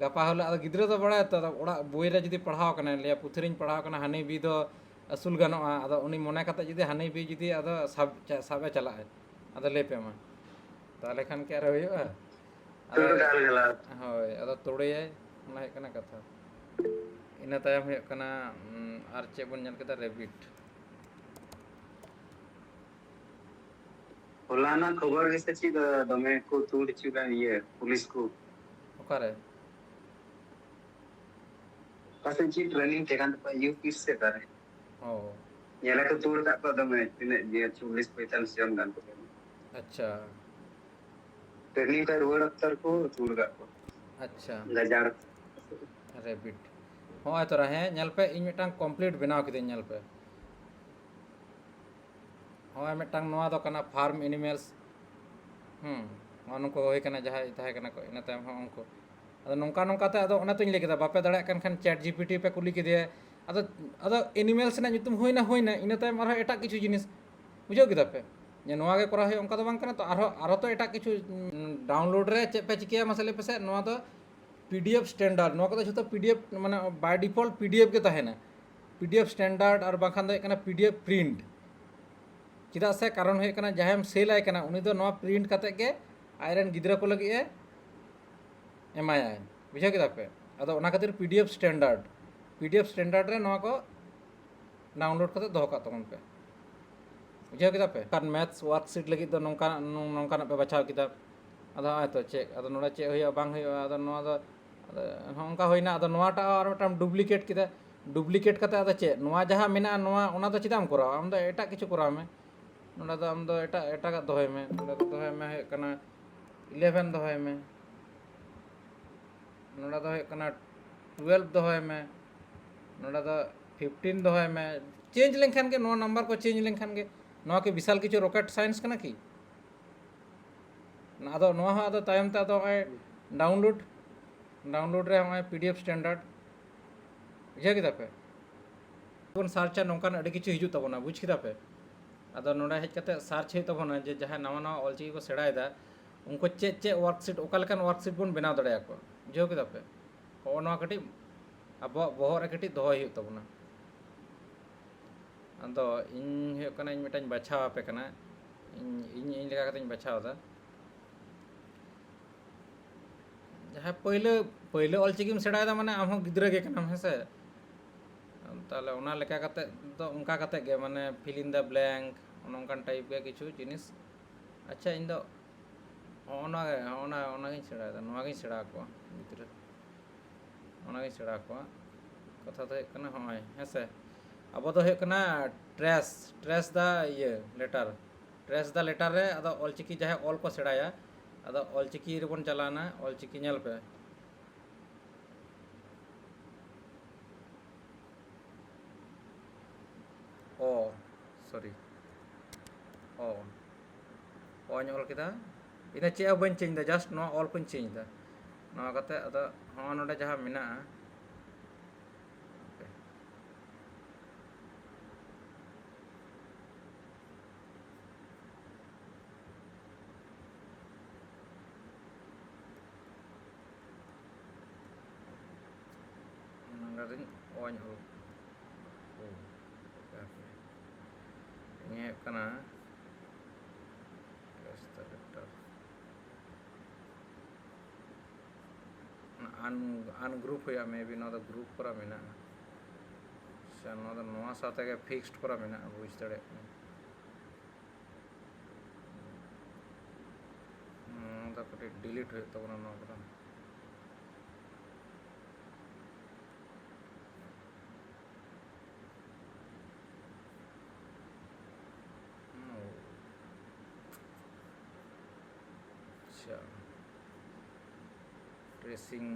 ᱜᱟᱯᱟ ᱦᱤᱞᱳᱜ ᱟᱫᱚ ᱜᱤᱫᱽᱨᱟᱹ ᱫᱚ ᱵᱟᱲᱟᱭᱟ ᱛᱚ, ᱟᱫᱚ ᱚᱲᱟᱜ ᱵᱳᱭ ᱨᱮ ᱡᱩᱫᱤ ᱯᱟᱲᱦᱟᱣ ᱠᱟᱱᱟᱭ, ᱞᱟᱹᱭᱟ, "ᱯᱩᱛᱷᱤ ᱨᱤᱧ ᱯᱟᱲᱦᱟᱣ ᱠᱟᱱᱟ, ᱦᱟᱹᱱᱤ ᱵᱤ ᱫᱚ ᱟᱹᱥᱩᱞ ᱜᱟᱱᱚᱜᱼᱟ", ᱟᱫᱚ ᱩᱱᱤ ᱢᱚᱱᱮ ᱠᱟᱛᱮ ᱡᱩᱫᱤ ᱦᱟᱹᱱᱤ ᱵᱤ ᱡᱩᱫᱤ ᱟᱫᱚ ᱥᱟᱵ, ᱪᱟ-, ᱥᱟᱵ ᱮ ᱪᱟᱞᱟᱜᱼᱟᱭ, ᱟᱫᱚ ᱞᱟᱹᱭ ᱯᱮ ᱢᱟ, ᱛᱟᱦᱚᱞᱮ ᱠᱷᱟᱱ ᱠᱤ ᱟᱨᱚ ᱦᱩᱭᱩᱜᱼᱟ? ᱟᱫᱚ, ᱛᱩᱲᱩ ᱰᱟᱞ ᱜᱮᱞᱟ᱾ ᱦᱳᱭ, ᱟᱫᱚ ᱛᱩᱲᱩᱭᱟᱭ, ᱚᱱᱟ ᱦᱩᱭᱩᱜ ᱠᱟᱱᱟ ᱠᱟᱛᱷᱟ᱾ ᱤᱱᱟᱹ ᱛᱟᱭᱚᱢ ᱦᱩᱭᱩᱜ ᱠᱟᱱᱟ, ᱩᱸ, ᱟᱨ ᱪᱮᱫ ᱵᱚᱱ ᱧᱮᱞ ᱠᱮᱫᱟ? ᱨᱮᱵᱤᱴ᱾ ᱦᱚᱞᱟᱱᱟᱜ ᱠᱷᱚᱵᱚᱨ ᱜᱮᱥᱮ ᱪᱮᱫ ᱫᱚᱢᱮ ᱠᱚ ᱛᱩᱲ ᱦᱚᱪᱚ ᱞᱮᱱ ᱤᱭᱟᱹ ᱯᱩᱞᱤᱥ ᱠᱚ᱾ ᱚᱠᱟᱨᱮ? ᱯᱟᱥᱮᱡ ᱪᱮᱫ ᱴᱨᱮᱱᱤᱝ ᱛᱟᱦᱮᱸ ᱠᱟᱱ ᱛᱟᱠᱚᱣᱟ ᱤᱭᱩ ᱯᱤ ᱥᱮ ᱚᱠᱟᱨᱮ᱾ ᱚ ᱧᱮᱞ ᱟᱠᱚ ᱛᱩᱲ ᱠᱟᱜ ᱠᱚᱣᱟ ᱫᱚᱢᱮ, ᱛᱤᱱᱟᱹᱜ ᱡᱮ ᱪᱚᱞᱞᱤᱥ ᱯᱚᱸᱭᱛᱟᱞᱞᱤᱥ ᱡᱚᱱ ᱜᱟᱱ ᱠᱚ ᱛᱟᱦᱮᱸ ᱠᱟᱱᱟ᱾ ᱟᱪᱪᱷᱟ᱾ ᱴᱨᱮᱱᱤᱝ ᱠᱷᱚᱱ ᱨᱩᱣᱟᱹᱲ ᱚᱠᱛᱚ ᱨᱮᱠᱚ ᱛᱩᱲ ᱠᱟᱜ ᱠᱚᱣᱟ᱾ ᱟᱪᱪᱷᱟ᱾ ᱜᱟᱡᱟᱲ᱾ ᱨᱮᱵᱤᱴ᱾ ᱦᱚᱸᱜᱼᱚᱭ ᱛᱚᱨᱟ, ᱦᱮᱸ, ᱧᱮᱞ ᱯᱮ, ᱤᱧ ᱢᱤᱫᱴᱟᱝ ᱠᱚᱢᱯᱞᱤᱴ ᱵᱮᱱᱟᱣ ᱠᱤᱫᱟᱹᱧ, ᱧᱮᱞ ᱯᱮ᱾ ᱦᱚᱸᱜᱼᱚᱭ ᱢᱤᱫᱴᱟᱝ ᱱᱚᱣᱟ ᱫᱚ ᱠᱟᱱᱟ ᱯᱷᱟᱨᱢ ᱮᱱᱤᱢᱮᱞᱥ᱾ ᱦᱩᱸ, ᱱᱚᱜᱼᱚ ᱱᱩᱠᱩ ᱦᱩᱭ ᱠᱟᱱᱟ, ᱡᱟᱦᱟᱸᱭ ᱛᱟᱦᱮᱸ ᱠᱟᱱᱟ ᱠᱚ, ᱤᱱᱟᱹ ᱛᱟᱭᱚᱢ ᱦᱚᱸ ᱩᱱᱠᱩ᱾ ᱟᱫᱚ ᱱᱚᱝᱠᱟ ᱱᱚᱝᱠᱟ ᱛᱮ, ᱟᱫᱚ ᱚᱱᱟ ᱛᱚᱧ ᱞᱟᱹᱭ ᱠᱮᱫᱟ, ᱵᱟᱯᱮ ᱫᱟᱲᱮᱭᱟᱜ ᱠᱟᱱ ᱠᱷᱟᱱ ᱪᱮᱴ ᱡᱤ ᱯᱤ ᱴᱤ ᱯᱮ ᱠᱩᱞᱤ ᱠᱮᱫᱮᱭᱟ᱾ ᱟᱫᱚ, ᱟᱫᱚ ᱮᱱᱤᱢᱮᱞᱥ ᱨᱮᱱᱟᱜ ᱧᱩᱛᱩᱢ ᱦᱩᱭᱱᱟ, ᱦᱩᱭᱱᱟ, ᱤᱱᱟᱹ ᱛᱟᱭᱚᱢ ᱟᱨᱦᱚᱸ ᱮᱴᱟᱜ ᱠᱤᱪᱷᱩ ᱡᱤᱱᱤᱥ, ᱵᱩᱡᱷᱟᱹᱣ ᱠᱮᱫᱟ ᱯᱮ? ᱡᱮ ᱱᱚᱣᱟ ᱜᱮ ᱠᱚᱨᱟᱣ ᱦᱩᱭᱩᱜᱼᱟ, ᱚᱱᱠᱟ ᱫᱚ ᱵᱟᱝ ᱠᱟᱱᱟ ᱛᱚ᱾ ᱟᱨᱦᱚᱸ, ᱟᱨᱦᱚᱸ ᱛᱚ ᱮᱴᱟᱜ ᱠᱤᱪᱷᱩ, ᱰᱟᱣᱩᱱᱞᱳᱰ ᱨᱮ ᱪᱮᱫ ᱯᱮ ᱪᱤᱠᱟᱹᱭᱟ ᱢᱟᱥᱮ ᱞᱟᱹᱭ ᱯᱮᱥᱮ? ᱱᱚᱣᱟ ᱫᱚ ᱯᱤ ᱰᱤ ᱮᱯᱷ ᱥᱴᱮᱱᱰᱟᱨᱰ, ᱱᱚᱣᱟ ᱠᱚᱫᱚ ᱡᱷᱚᱛᱚ ᱯᱤ ᱰᱤ ᱮᱯᱷ, ᱢᱟᱱᱮ, ᱵᱟᱭ ᱰᱤᱯᱷᱚᱞᱴ ᱯᱤ ᱰᱤ ᱮᱯᱷ ᱜᱮ ᱛᱟᱦᱮᱱᱟ᱾ ᱯᱤ ᱰᱤ ᱮᱯᱷ ᱥᱴᱮᱱᱰᱟᱨᱰ ᱟᱨ ᱵᱟᱝᱠᱷᱟᱱ ᱫᱚ ᱦᱩᱭᱩᱜ ᱠᱟᱱᱟ ᱯᱤ ᱰᱤ ᱮᱯᱷ ᱯᱨᱤᱱᱴ᱾ ᱪᱮᱫᱟᱜ ᱥᱮ, ᱠᱟᱨᱚᱱ ᱦᱩᱭᱩᱜ ᱠᱟᱱᱟ, ᱡᱟᱦᱟᱸᱭᱮᱢ ᱥᱮᱞ ᱟᱭ ᱠᱟᱱᱟ, ᱩᱱᱤ ᱫᱚ ᱱᱚᱣᱟ ᱯᱨᱤᱱᱴ ᱠᱟᱛᱮ ᱜᱮ ᱟᱡᱨᱮᱱ ᱜᱤᱫᱽᱨᱟᱹ ᱠᱚ ᱞᱟᱹᱜᱤᱫ ᱮ ᱮᱢᱟᱭᱟᱭ᱾ ᱵᱩᱡᱷᱟᱹᱣ ᱠᱮᱫᱟ ᱯᱮ? ᱟᱫᱚ ᱚᱱᱟ ᱠᱷᱟᱹᱛᱤᱨ P D F standard, P D F standard ᱨᱮ ᱱᱚᱣᱟ ᱠᱚ ᱰᱟᱣᱩᱱᱞᱳᱰ ᱠᱟᱛᱮ ᱫᱚᱦᱚ ᱠᱟᱜ ᱛᱟᱵᱚᱱ ᱯᱮ᱾ ᱵᱩᱡᱷᱟᱹᱣ ᱠᱮᱫᱟ ᱯᱮ? ᱠᱟᱨᱚᱱ ᱢᱮᱛᱷᱥ ᱣᱟᱨᱠᱥᱤᱴ ᱞᱟᱹᱜᱤᱫ ᱫᱚ ᱱᱚᱝᱠᱟ, ᱱᱚᱝᱠᱟᱱᱟᱜ ᱯᱮ ᱵᱟᱪᱷᱟᱣ ᱠᱮᱫᱟ᱾ ᱟᱫᱚ ᱦᱚᱸᱜᱼᱚᱭ ᱛᱚ ᱪᱮᱫ, ᱟᱫᱚ ᱱᱚᱰᱮ ᱪᱮᱫ ᱦᱩᱭᱩᱜᱼᱟ, ᱵᱟᱝ ᱦᱩᱭᱩᱜᱼᱟ, ᱟᱫᱚ ᱱᱚᱣᱟ ᱫᱚ, ᱟᱫᱚ ᱦᱚᱸᱜᱼᱚ ᱱᱚᱝᱠᱟ ᱦᱩᱭᱱᱟ᱾ ᱟᱫᱚ ᱱᱚᱣᱟᱴᱟᱜ ᱟᱨ ᱢᱤᱫᱴᱟᱝ ᱰᱩᱯᱞᱤᱠᱮᱴ ᱠᱮᱫᱟ᱾ ᱰᱩᱯᱞᱤᱠᱮᱴ ᱠᱟᱛᱮ ᱟᱫᱚ ᱪᱮᱫ, ᱱᱚᱣᱟ ᱡᱟᱦᱟᱸ ᱢᱮᱱᱟᱜᱼᱟ, ᱱᱚᱣᱟ, ᱚᱱᱟ ᱫᱚ ᱪᱮᱫᱟᱜ ᱮᱢ ᱠᱚᱨᱟᱣᱟ? ᱟᱢ ᱫᱚ ᱮᱴᱟᱜ ᱠᱤᱪᱷᱩ ᱠᱚᱨᱟᱣ ᱢᱮ᱾ ᱱᱚᱰᱮ ᱫᱚ ᱟᱢ ᱫᱚ ᱮᱴᱟᱜ, ᱮᱴᱟᱜᱟᱜ ᱫᱚᱦᱚᱭ ᱢᱮ᱾ ᱱᱚᱰᱮ ᱫᱚ ᱫᱚᱦᱚᱭ ᱢᱮ ᱦᱩᱭᱩᱜ ᱠᱟᱱᱟ ᱤᱞᱮᱵᱷᱮᱱ ᱫᱚᱦᱚᱭ ᱢᱮ, ᱱᱚᱰᱮ ᱫᱚ ᱦᱩᱭᱩᱜ ᱠᱟᱱᱟ ᱴᱩᱭᱮᱞᱵᱷ ᱫᱚᱦᱚᱭ ᱢᱮ, ᱱᱚᱰᱮ ᱫᱚ ᱯᱷᱤᱯᱴᱤᱱ ᱫᱚᱦᱚᱭ ᱢᱮ᱾ ᱪᱮᱧᱡᱽ ᱞᱮᱱᱠᱷᱟᱱ ᱜᱮ, ᱱᱚᱣᱟ ᱱᱟᱢᱵᱟᱨ ᱠᱚ ᱪᱮᱧᱡᱽ ᱞᱮᱱᱠᱷᱟᱱ ᱜᱮ, ᱱᱚᱣᱟ ᱠᱤ ᱵᱤᱥᱟᱞ ᱠᱤᱪᱷᱩ ᱨᱚᱠᱮᱴ ᱥᱟᱭᱮᱱᱥ ᱠᱟᱱᱟ ᱠᱤ? ᱟᱫᱚ ᱱᱚᱣᱟ ᱦᱚᱸ ᱟᱫᱚ ᱛᱟᱭᱚᱢ ᱛᱮ ᱟᱫᱚ ᱱᱚᱜᱼᱚᱭ ᱰᱟᱣᱩᱱᱞᱳᱰ, ᱰᱟᱣᱩᱱᱞᱳᱰ ᱨᱮ ᱱᱚᱜᱼᱚᱭ ᱯᱤ ᱰᱤ ᱮᱯᱷ ᱥᱴᱮᱱᱰᱟᱨᱰ, ᱵᱩᱡᱷᱟᱹᱣ ᱠᱮᱫᱟ ᱯᱮ? ᱵᱚᱱ ᱥᱟᱨᱪᱟ, ᱱᱚᱝᱠᱟᱱ ᱟᱹᱰᱤ ᱠᱤᱪᱷᱩ ᱦᱤᱡᱩᱜ ᱛᱟᱵᱚᱱᱟ, ᱵᱩᱡᱽ ᱠᱮᱫᱟ ᱯᱮ? ᱟᱫᱚ ᱱᱚᱰᱮ ᱦᱮᱡ ᱠᱟᱛᱮ ᱥᱟᱨᱪ ᱦᱩᱭᱩᱜ ᱛᱟᱵᱚᱱᱟ, ᱡᱮ ᱡᱟᱦᱟᱸᱭ ᱱᱟᱣᱟ ᱱᱟᱣᱟ ᱚᱞᱪᱤᱠᱤ ᱠᱚ ᱥᱮᱬᱟᱭᱮᱫᱟ, ᱩᱱᱠᱩ ᱪᱮᱫ ᱪᱮᱫ ᱣᱟᱨᱠᱥᱤᱴ, ᱚᱠᱟ ᱞᱮᱠᱟᱱ ᱣᱟᱨᱠᱥᱤᱴ ᱵᱚᱱ ᱵᱮᱱᱟᱣ ᱫᱟᱲᱮᱭᱟᱠᱚᱣᱟ, ᱵᱩᱡᱷᱟᱹᱣ ᱠᱮᱫᱟ ᱯᱮ? ᱦᱚᱸᱜᱼᱚ ᱱᱚᱣᱟ ᱠᱟᱹᱴᱤᱡ ᱟᱵᱚᱣᱟᱜ ᱵᱚᱦᱚᱜ ᱨᱮ ᱠᱟᱹᱴᱤᱡ ᱫᱚᱦᱚᱭ ᱦᱩᱭᱩᱜ ᱛᱟᱵᱚᱱᱟ᱾ ᱟᱫᱚ ᱤᱧ ᱦᱩᱭᱩᱜ ᱠᱟᱱᱟ, ᱤᱧ ᱢᱤᱫᱴᱟᱝ ᱵᱟᱪᱷᱟᱣ ᱟᱯᱮ ᱠᱟᱱᱟ, ᱤᱧ, ᱤᱧ, ᱤᱧ ᱞᱮᱠᱟ ᱠᱟᱛᱮᱧ ᱵᱟᱪᱷᱟᱣ ᱮᱫᱟ᱾ ᱡᱟᱦᱟᱸ ᱯᱳᱭᱞᱳ ᱯᱳᱭᱞᱳ ᱚᱞᱪᱤᱠᱤᱢ ᱥᱮᱬᱟᱭᱮᱫᱟ, ᱢᱟᱱᱮ ᱟᱢ ᱦᱚᱸ ᱜᱤᱫᱽᱨᱟᱹ ᱜᱮ ᱠᱟᱱᱟᱢ, ᱦᱮᱸ ᱥᱮ? ᱛᱟᱦᱚᱞᱮ ᱚᱱᱟ ᱞᱮᱠᱟ ᱠᱟᱛᱮ ᱫᱚ, ᱚᱱᱠᱟ ᱠᱟᱛᱮ ᱜᱮ, ᱢᱟᱱᱮ fill in the blank, ᱚᱱᱮ ᱚᱱᱠᱟᱱ type ᱜᱮ ᱠᱤᱪᱷᱩ ᱡᱤᱱᱤᱥ᱾ ᱟᱪᱪᱷᱟ, ᱤᱧ ᱫᱚ ᱦᱚᱸᱜᱼᱚ ᱱᱚᱣᱟ ᱜᱮ, ᱦᱚᱸᱜᱼᱚ ᱱᱟ, ᱚᱱᱟᱜᱤᱧ ᱥᱮᱬᱟᱭᱮᱫᱟ, ᱱᱚᱣᱟᱜᱤᱧ ᱥᱮᱬᱟ ᱟᱠᱚᱣᱟ ᱜᱤᱫᱽᱨᱟᱹ, ᱚᱱᱟᱜᱤᱧ ᱥᱮᱬᱟ ᱟᱠᱚᱣᱟ᱾ ᱠᱟᱛᱷᱟ ᱫᱚ ᱦᱩᱭᱩᱜ ᱠᱟᱱᱟ, ᱦᱚᱸᱜᱼᱚᱭ, ᱦᱮᱸ ᱥᱮ, ᱟᱵᱚ ᱫᱚ ᱦᱩᱭᱩᱜ ᱠᱟᱱᱟ trace, trace the ᱤᱭᱟᱹ letter, trace the letter ᱨᱮ ᱟᱫᱚ ᱚᱞᱪᱤᱠᱤ ᱡᱟᱦᱟᱸᱭ ᱚᱞ ᱠᱚ ᱥᱮᱬᱟᱭᱟ, ᱟᱫᱚ ᱚᱞᱪᱤᱠᱤ ᱨᱮᱵᱚᱱ ᱪᱟᱞᱟᱣᱱᱟ, ᱚᱞᱪᱤᱠᱤ ᱧᱮᱞ ᱯᱮ᱾ ᱚ, sorry, ᱚ, ᱚᱧ ᱚᱞ ᱠᱮᱫᱟ᱾ ᱤᱧ ᱫᱚ ᱪᱮᱫ ᱦᱚᱸ ᱵᱟᱹᱧ change ᱮᱫᱟ, just ᱱᱚᱣᱟ ᱚᱞ ᱠᱚᱧ change ᱮᱫᱟ᱾ ᱱᱚᱣᱟ ᱠᱟᱛᱮ ᱟᱫᱚ ᱦᱚᱸᱜᱼᱚ ᱱᱚᱰᱮ ᱡᱟᱦᱟᱸ ᱢᱮᱱᱟᱜᱼᱟ, ᱱᱚᱰᱮ ᱫᱚᱧ ᱚᱧ ᱚᱞ, ᱚ, ᱱᱤᱭᱟᱹ ᱦᱩᱭᱩᱜ ᱠᱟᱱᱟ trace the letter᱾ ᱟᱱ-, ungroup ᱦᱩᱭᱩᱜᱼᱟ, maybe ᱱᱚᱣᱟ ᱫᱚ group ᱠᱚᱨᱟ ᱢᱮᱱᱟᱜᱼᱟ᱾ ᱟᱪᱪᱷᱟ, ᱱᱚᱣᱟ ᱫᱚ ᱱᱚᱣᱟ ᱥᱟᱶ ᱛᱮᱜᱮ fixed ᱠᱚᱨᱟ ᱢᱮᱱᱟᱜᱼᱟ, ᱵᱩᱡᱽ ᱫᱟᱲᱮᱭᱟᱜ ᱠᱟᱱᱟ᱾ ᱱᱚᱣᱟ ᱫᱚ ᱠᱟᱹᱴᱤᱡ delete ᱦᱩᱭᱩᱜ ᱛᱟᱵᱚᱱᱟ ᱱᱚᱣᱟ ᱠᱚᱫᱚ᱾ ᱦᱩᱸ᱾ ᱟᱪᱪᱷᱟ, tracing,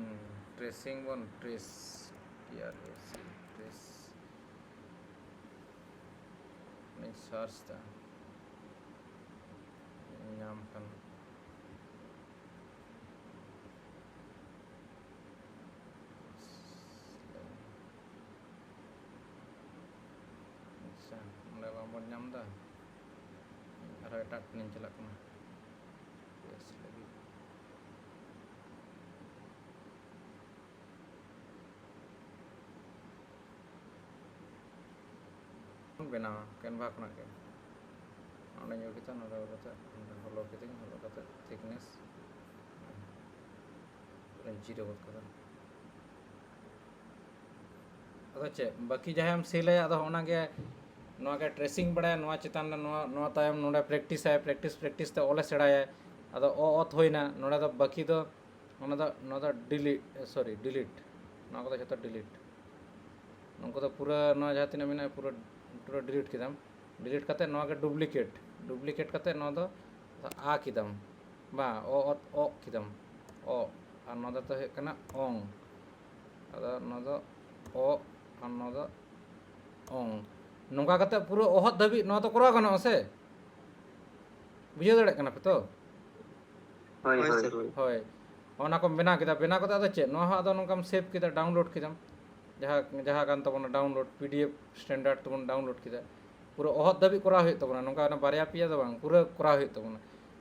tracing ᱵᱚᱱ trace, T R A C, trace᱾ ᱤᱧ search ᱫᱟ, ᱧᱟᱢ ᱠᱷᱟᱱ᱾ ᱟᱪᱪᱷᱟ, ᱱᱚᱰᱮ ᱵᱟᱝᱵᱚᱱ ᱧᱟᱢ ᱮᱫᱟ, ᱟᱨᱦᱚᱸ ᱮᱴᱟᱜ ᱴᱷᱮᱱᱤᱧ ᱪᱟᱞᱟᱜ ᱠᱟᱱᱟ᱾ Yes, ᱞᱟᱹᱜᱤᱫ᱾ ᱵᱮᱱᱟᱣᱟ Canva ᱠᱷᱚᱱᱟᱜ ᱜᱮ᱾ ᱚᱸᱰᱮᱧ ᱟᱹᱜᱩ ᱠᱮᱫᱟ, ᱱᱚᱰᱮ ᱟᱹᱜᱩ ᱠᱟᱛᱮ, ᱱᱚᱰᱮ hollow ᱠᱤᱫᱟᱹᱧ, hollow ᱠᱟᱛᱮ thickness ᱡᱤᱨᱟᱹ ᱜᱚᱫ ᱠᱟᱫᱟ᱾ ᱟᱫᱚ ᱪᱮᱫ ᱵᱟᱹᱠᱤ ᱡᱟᱦᱟᱸᱭᱮᱢ ᱥᱮᱞ ᱟᱭᱟ, ᱟᱫᱚ ᱚᱱᱟ ᱜᱮ ᱱᱚᱣᱟ ᱜᱮ ᱴᱨᱮᱥᱤᱝ ᱵᱟᱲᱟᱭᱟ, ᱱᱚᱣᱟ ᱪᱮᱛᱟᱱ ᱨᱮ ᱱᱚᱣᱟ, ᱱᱚᱣᱟ ᱛᱟᱭᱚᱢ ᱱᱚᱰᱮ ᱯᱨᱮᱠᱴᱤᱥ ᱟᱭ, ᱯᱨᱮᱠᱴᱤᱥ ᱯᱨᱮᱠᱴᱤᱥ ᱛᱮ ᱚᱞᱮ ᱥᱮᱬᱟᱭᱟ᱾ ᱟᱫᱚ ᱚ ᱚᱛ ᱦᱩᱭᱱᱟ, ᱱᱚᱰᱮ ᱫᱚ ᱵᱟᱹᱠᱤ ᱫᱚ ᱚᱱᱟ ᱫᱚ, ᱱᱚᱣᱟ ᱫᱚ ᱰᱤᱞᱤᱴ, ᱥᱚᱨᱤ, ᱰᱤᱞᱤᱴ, ᱱᱚᱣᱟ ᱠᱚᱫᱚ ᱡᱷᱚᱛᱚ ᱰᱤᱞᱤᱴ᱾ ᱱᱩᱠᱩ ᱫᱚ ᱯᱩᱨᱟᱹ ᱱᱚᱣᱟ ᱡᱟᱦᱟᱸ ᱛᱤᱱᱟᱹᱜ ᱢᱮᱱᱟᱜᱼᱟ, ᱯᱩᱨᱟᱹ, ᱯᱩᱨᱟᱹ ᱰᱤᱞᱤᱴ ᱠᱮᱫᱟᱢ᱾ ᱰᱤᱞᱤᱴ ᱠᱟᱛᱮ ᱱᱚᱣᱟ ᱜᱮ ᱰᱩᱯᱞᱤᱠᱮᱴ, ᱰᱩᱯᱞᱤᱠᱮᱴ ᱠᱟᱛᱮ ᱱᱚᱣᱟ ᱫᱚ ᱟ ᱠᱮᱫᱟᱢ, ᱵᱟᱝ, ᱚ, ᱚ, ᱚ ᱠᱮᱫᱟᱢ, ᱚ, ᱟᱨ ᱱᱚᱣᱟ ᱫᱚ ᱦᱩᱭᱩᱜ ᱠᱟᱱᱟ ᱚᱝ᱾ ᱟᱫᱚ ᱱᱚᱣᱟ ᱫᱚ ᱚ, ᱟᱨ ᱱᱚᱣᱟ ᱫᱚ ᱚᱝ᱾ ᱱᱚᱝᱠᱟ ᱠᱟᱛᱮ ᱯᱩᱨᱟᱹ ᱚᱦᱚᱫ ᱫᱷᱟᱹᱵᱤᱡ ᱱᱚᱣᱟ ᱫᱚ ᱠᱚᱨᱟᱣ ᱜᱟᱱᱚᱜᱼᱟ ᱥᱮ? ᱵᱩᱡᱷᱟᱹᱣ ᱫᱟᱲᱮᱭᱟᱜ ᱠᱟᱱᱟ ᱯᱮ ᱛᱚ? ᱦᱳᱭ, ᱦᱳᱭ, ᱦᱳᱭ᱾ ᱦᱳᱭ᱾ ᱚᱱᱟ ᱠᱚᱢ ᱵᱮᱱᱟᱣ ᱠᱮᱫᱟ, ᱵᱮᱱᱟᱣ ᱠᱟᱛᱮ ᱟᱫᱚ ᱪᱮᱫ? ᱱᱚᱣᱟ ᱦᱚᱸ ᱟᱫᱚ ᱱᱚᱝᱠᱟᱢ ᱥᱮᱵᱷ ᱠᱮᱫᱟ, ᱰᱟᱣᱩᱱᱞᱳᱰ ᱠᱮᱫᱟᱢ᱾ ᱡᱟᱦᱟᱸ, ᱡᱟᱦᱟᱸ ᱠᱟᱱ ᱛᱟᱵᱚᱱᱟ download, P D F standard ᱛᱮᱵᱚᱱ ᱰᱟᱣᱩᱱᱞᱳᱰ ᱠᱮᱫᱟ᱾ ᱯᱩᱨᱟᱹ ᱚᱦᱚᱫ ᱫᱷᱟᱹᱵᱤᱡ ᱠᱚᱨᱟᱣ ᱦᱩᱭᱩᱜ ᱛᱟᱵᱚᱱᱟ, ᱱᱚᱝᱠᱟ ᱚᱱᱟ ᱵᱟᱨᱭᱟ ᱯᱮᱭᱟ ᱫᱚ ᱵᱟᱝ, ᱯᱩᱨᱟᱹ ᱠᱚᱨᱟᱣ ᱦᱩᱭᱩᱜ ᱛᱟᱵᱚᱱᱟ᱾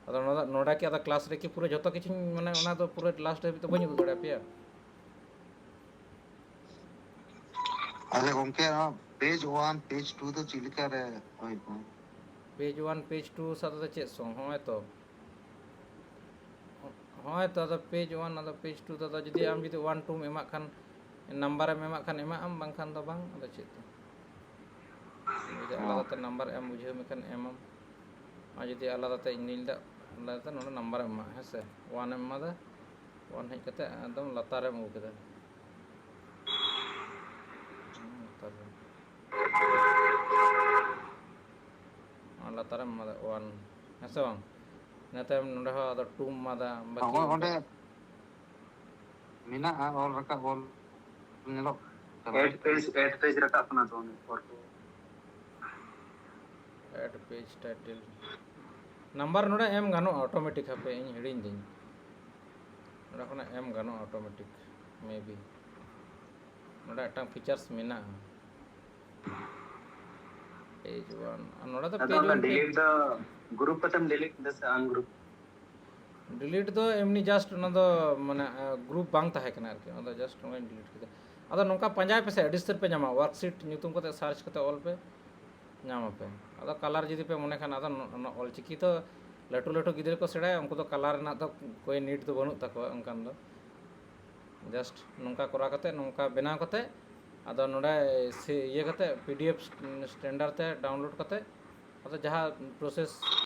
ᱟᱫᱚ ᱱᱚᱰᱮ, ᱱᱚᱰᱮ ᱠᱤ ᱟᱫᱚ ᱠᱞᱟᱥ ᱨᱮ ᱠᱤ ᱯᱩᱨᱟᱹ ᱡᱷᱚᱛᱚ ᱠᱤᱪᱷᱩᱧ, ᱢᱟᱱᱮ, ᱚᱱᱟ ᱫᱚ ᱯᱩᱨᱟᱹ ᱞᱟᱥᱴ ᱫᱷᱟᱹᱵᱤᱡ ᱫᱚ ᱵᱟᱹᱧ ᱩᱫᱩᱜ ᱫᱟᱲᱮᱭᱟᱯᱮᱭᱟ? ᱟᱪᱪᱷᱟ ᱜᱚᱢᱠᱮ, ᱱᱚᱣᱟ ᱯᱮᱡᱽ ᱚᱣᱟᱱ, ᱯᱮᱡᱽ ᱴᱩ ᱫᱚ ᱪᱮᱫ ᱞᱮᱠᱟ ᱨᱮ ᱦᱩᱭᱩᱜᱼᱟ? ᱯᱮᱡᱽ ᱚᱣᱟᱱ, ᱯᱮᱡᱽ ᱴᱩ ᱥᱟᱶ ᱫᱚ ᱪᱮᱫ ᱥᱚᱝ? ᱦᱚᱸᱜᱼᱚᱭ ᱛᱚ, ᱦᱚᱸᱜᱼᱚᱭ ᱛᱚ, ᱟᱫᱚ ᱯᱮᱡᱽ ᱚᱣᱟᱱ, ᱟᱫᱚ ᱯᱮᱡᱽ ᱴᱩ ᱫᱚ, ᱟᱫᱚ ᱡᱩᱫᱤ ᱟᱢ ᱡᱩᱫᱤ ᱚᱣᱟᱱ ᱴᱩᱢ ᱮᱢᱟᱜ ᱠᱷᱟᱱ, ᱱᱟᱢᱵᱟᱨᱮᱢ ᱮᱢᱟᱜ ᱠᱷᱟᱱ ᱮᱢᱟᱜ ᱟᱢ, ᱵᱟᱝᱠᱷᱟᱱ ᱫᱚ ᱵᱟᱝ᱾ ᱟᱫᱚ ᱪᱮᱫ ᱫᱚ? ᱡᱩᱫᱤ ᱦᱚᱸ᱾ ᱟᱞᱟᱫᱟ ᱛᱮ ᱱᱟᱢᱵᱟᱨ ᱮᱢ ᱵᱩᱡᱷᱟᱹᱣ ᱢᱮᱠᱷᱟᱱ ᱮᱢᱟᱢ᱾ ᱟᱨ ᱡᱩᱫᱤ ᱟᱞᱟᱫᱟ ᱛᱮ, ᱤᱧ ᱫᱩᱧ ᱞᱟᱹᱭᱫᱟ, ᱟᱞᱟᱫᱟ ᱛᱮ ᱱᱚᱰᱮ ᱱᱟᱢᱵᱟᱨ ᱮᱢ ᱮᱢᱟ, ᱦᱮᱸ ᱥᱮ? ᱚᱣᱟᱱ ᱮᱢ ᱮᱢᱟᱫᱟ, ᱚᱣᱟᱱ ᱦᱮᱡ ᱠᱟᱛᱮ ᱮᱠᱫᱚᱢ ᱞᱟᱛᱟᱨ ᱨᱮᱢ ᱟᱹᱜᱩ ᱠᱮᱫᱟ᱾ ᱦᱩᱸ, ᱞᱟᱛᱟᱨ ᱨᱮ᱾ ᱚᱱᱟ ᱞᱟᱛᱟᱨ ᱨᱮᱢ ᱮᱢᱟᱫᱟ ᱚᱣᱟᱱ, ᱦᱮᱸ ᱥᱮ ᱵᱟᱝ? ᱤᱱᱟᱹ ᱛᱟᱭᱚᱢ ᱱᱚᱰᱮ ᱦᱚᱸ ᱟᱫᱚ ᱴᱩᱢ ᱮᱢᱟᱫᱟ, ᱵᱟᱹᱠᱤ ᱦᱚᱸᱜᱼᱚᱭ ᱚᱸᱰᱮ ᱚᱸᱰᱮ ᱢᱮᱱᱟᱜᱼᱟ, ᱚᱞ ᱨᱟᱠᱟᱵ, ᱚᱞ ᱧᱮᱞᱚᱜ ᱠᱟᱱᱟ᱾ Add page, add page ᱨᱟᱠᱟᱵ ᱠᱟᱱᱟ ᱛᱚ, ᱚᱱᱮ ᱯᱚᱨ ᱠᱚ᱾ Add page title᱾ ᱱᱟᱢᱵᱟᱨ ᱱᱚᱰᱮ ᱮᱢ ᱜᱟᱱᱚᱜᱼᱟ ᱚᱴᱳᱢᱮᱴᱤᱠ, ᱦᱟᱯᱮ ᱤᱧ ᱦᱤᱲᱤᱧ ᱫᱟᱹᱧ᱾ ᱱᱚᱰᱮ ᱠᱷᱚᱱᱟᱜ ᱮᱢ ᱜᱟᱱᱚᱜᱼᱟ ᱚᱴᱳᱢᱮᱴᱤᱠ, maybe᱾ ᱱᱚᱰᱮ ᱢᱤᱫᱴᱟᱝ ᱯᱷᱤᱪᱟᱨᱥ ᱢᱮᱱᱟᱜᱼᱟ᱾ Page one. ᱟᱨ ᱱᱚᱰᱮ ᱫᱚ ᱟᱫᱚ page ᱚᱱᱟ ᱚᱣᱟᱱ, page ᱰᱤᱞᱤᱴ ᱫᱚ ᱜᱨᱩᱯ ᱠᱟᱛᱮᱢ ᱰᱤᱞᱤᱴ ᱠᱮᱫᱟ ᱥᱮ ᱟᱱᱜᱨᱩᱯ? ᱰᱤᱞᱤᱴ ᱫᱚ ᱮᱢᱱᱤ just ᱚᱱᱟ ᱫᱚ, ᱢᱟᱱᱮ, ᱜᱨᱩᱯ ᱵᱟᱝ ᱛᱟᱦᱮᱸ ᱠᱟᱱᱟ ᱟᱨᱠᱤ, ᱚᱱᱟ ᱫᱚ just ᱚᱱᱟᱧ ᱰᱤᱞᱤᱴ ᱠᱮᱫᱟ᱾ ᱟᱫᱚ ᱱᱚᱝᱠᱟ ᱯᱟᱸᱡᱟᱭ ᱯᱮᱥᱮ, ᱟᱹᱰᱤ ᱩᱥᱛᱟᱹᱨ ᱯᱮ ᱧᱟᱢᱟ, ᱣᱟᱨᱠᱥᱤᱴ ᱧᱩᱛᱩᱢ ᱠᱟᱛᱮ ᱥᱟᱨᱪ ᱠᱟᱛᱮ ᱚᱞ ᱯᱮ, ᱧᱟᱢ ᱟᱯᱮ᱾ ᱟᱫᱚ ᱠᱟᱞᱟᱨ ᱡᱩᱫᱤ ᱯᱮ ᱢᱚᱱᱮ ᱠᱷᱟᱱ, ᱟᱫᱚ ᱱᱚ-, ᱱᱚ-, ᱚᱞᱪᱤᱠᱤ ᱛᱚ ᱞᱟᱹᱴᱩ ᱞᱟᱹᱴᱩ ᱜᱤᱫᱽᱨᱟᱹ ᱠᱚ ᱥᱮᱬᱟᱭᱟ, ᱩᱱᱠᱩ ᱫᱚ ᱠᱟᱞᱟᱨ ᱨᱮᱱᱟᱜ ᱫᱚ ᱠᱳᱭ ᱱᱤᱰ ᱫᱚ ᱵᱟᱹᱱᱩᱜ ᱛᱟᱠᱚᱣᱟ ᱚᱱᱠᱟᱱ ᱫᱚ᱾ ᱡᱟᱥᱴ ᱱᱚᱝᱠᱟ ᱠᱚᱨᱟᱣ ᱠᱟᱛᱮ, ᱱᱚᱝᱠᱟ ᱵᱮᱱᱟᱣ ᱠᱟᱛᱮ, ᱟᱫᱚ ᱱᱚᱰᱮ ᱥᱮ ᱤᱭᱟᱹ ᱠᱟᱛᱮ, ᱯᱤᱰᱤᱮᱯᱷ ᱥᱴᱮᱱᱰᱟᱨ ᱛᱮ ᱰᱟᱣᱩᱱᱞᱳᱰ ᱠᱟᱛᱮ, ᱟᱫᱚ ᱡᱟᱦᱟᱸ ᱯᱨᱚᱥᱮᱥ